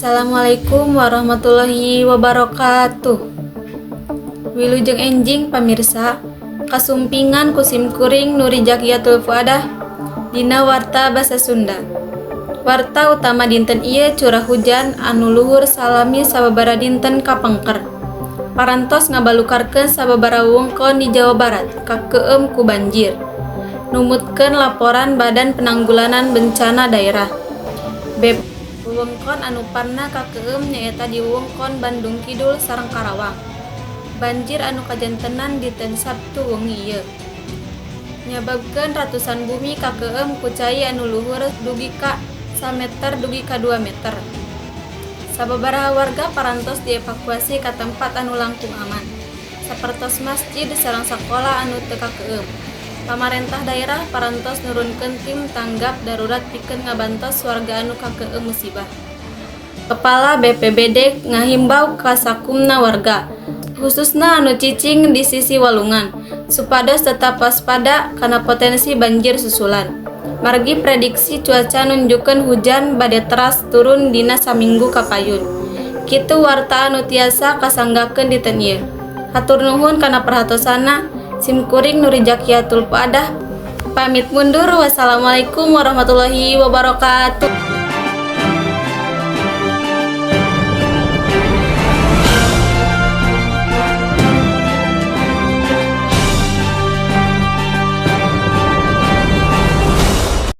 Assalamualaikum warahmatullahi wabarakatuh. Wilujeng enjing, pamirsa, kasumpingan ku sim kuring Nuri Jakiatul Fuadah dina Warta Basa Sunda. Warta utama dinten ieu, curah hujan anu luhur salami sababaraha dinten kapengker parantos ngabalukarkeun sababaraha wewengkon di Jawa Barat kakeueum ku banjir. Numutkeun laporan Badan Penanggulangan Bencana Daerah B wewengkon anu parna kakeueum nyaeta di wewengkon Bandung Kidul sareng Karawang. Banjir anu kajantenan dinten Sabtu wengi ieu nyababkeun ratusan bumi kakeueum ku cai anu luhur dugi ka 1 meter dugi ka 2 meter. Sababaraha warga parantos dievakuasi ka tempat anu langkung aman, sapertos masjid sareng sakola anu teu kakeueum. Pamarentah daerah parantos nurunkeun tim tanggap darurat pikeun ngabantos warga anu kakeueum musibah. Kepala BPBD ngahimbau ka sakumna warga, khususna anu cicing di sisi walungan, supados tetap waspada kana potensi banjir susulan. Margi prediksi cuaca nunjukkeun hujan bade teras turun dina saminggu kapayun. Kitu warta anu tiasa kasanggakeun dinten ieu. Hatur nuhun kana perhatosanna. Sim kuring Nuri Jakiatul Fuadah pamit mundur. Wassalamualaikum warahmatullahi wabarakatuh.